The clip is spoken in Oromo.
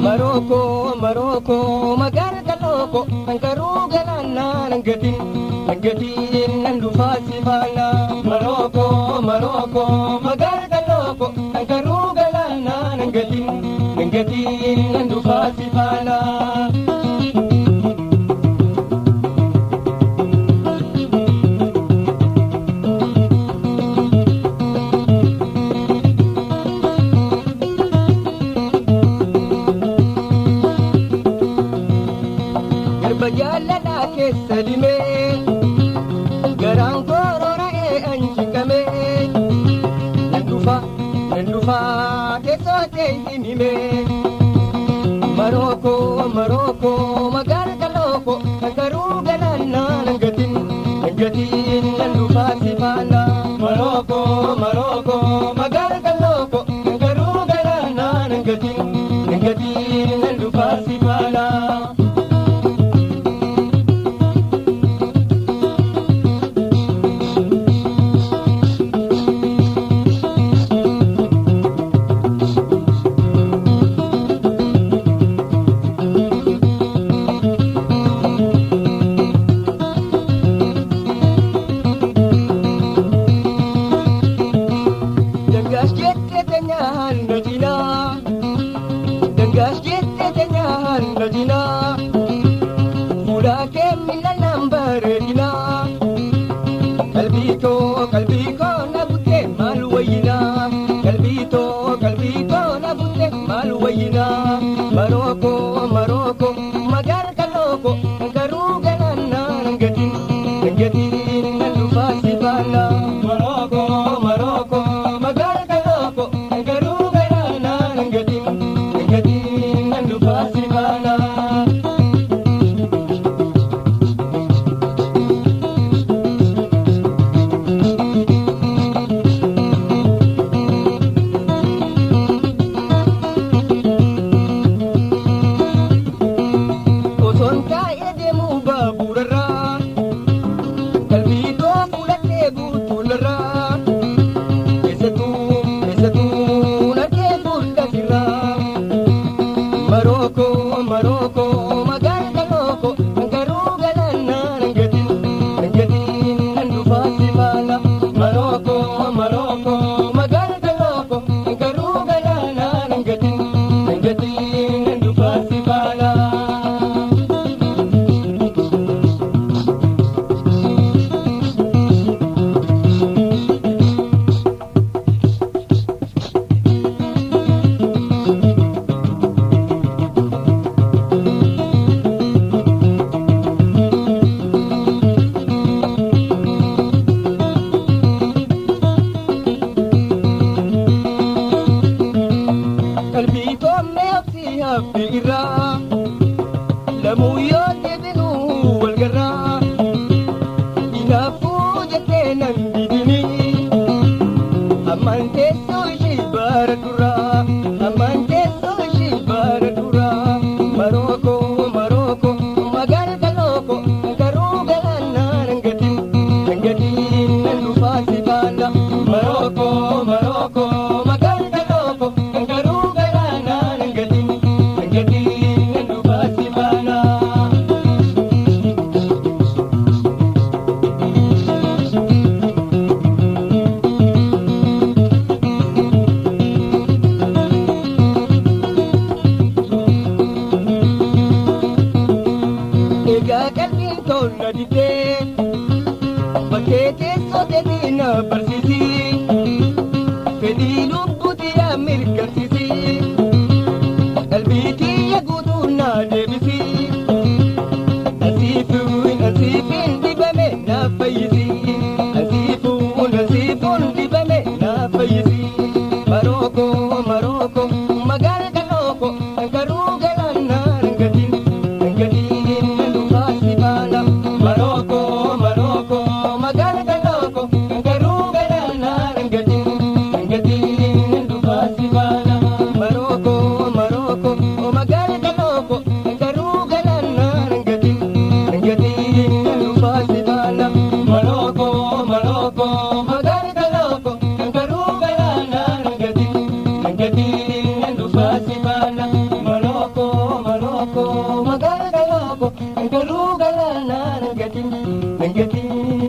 Maroko, Maroko, magara kaloko, ankaru galana nangatin, nangatin nandufa sifana. Maroko, Maroko, magara kaloko, ankaru galana nangatin, nangatin nandufa sifana. Garba jaalalaa keessa limee garaan korora'ee anjiqamee nan dhufa nan dhufa keessoo ta'e himimee. Marooko Marooko magaala kalooko kan garuu galaanaa nan gatin nan gatin nan dhufa si faana. Marooko Marooko magaala kalooko kan garuu galaanaa nan gatin nan gatin nan dhufa si faana. Dangaas jettee teenyaan na cinaa. Dangaas jettee teenyaan na cinaa. Fuula kee miila naan bareedinaa. Qalbii koo qalbii koo na buttee maal wayyinaa. Qalbii too qalbii koo na buttee maal wayyinaa. Marooko Marooko magaala kalooko garuu galaanaa nan gatiin nan gatiin nan dhufaa si faana. Marooko Marooko magaala kalooko garuu galaanaa nan gatiin nan gatiin nan dhufaa si faana. Osoon taa'ee deemuu baaburarraa qalbii koo fuudhadhee guutuunarraa keessattuu keessattuu narkee fuuldasirraa. Marooko Marooko magaala kalooko garuu galaanaa nan gatiin nan gatiin nan dhufaa si faana. Marooko Marooko magaala kalooko garuu galaanaa nan gatiin nan gatiin nan dhufaa si faana. Qalbii toommee obsii haphii irraa lamuu yoo deebinuu wal garraa inaafuu jettee nan didinii hammaan teessoo ishii bara duraa hammaan teessoo ishii bara duraa. Marooko Marooko magaala kalooko garuu galaanaa nan gatiin nan gatiin nan dhufaa si faana. Marooko Marooko magaala kalooko garuu galaanaa nan gatiin nan gatiin nan dhufaa si faana. Egaa qalbiin tola didee bakkee teessoo teetii na barsiisi. Fedhii lubbuutii yaa mirkansiisi. Qalbii kiyya guutuu na deebisi. Asiifuun asiifiin dibame na fayyisi. Asiifuun asiifuun dibame na fayyisi. Marooko Marooko magaala kalooko garuu galaanaa nan gatiin nan gatiin nan dhufaa si faana. Marooko Marooko magaala. Garuu galaanaa nangatiin nangatiin.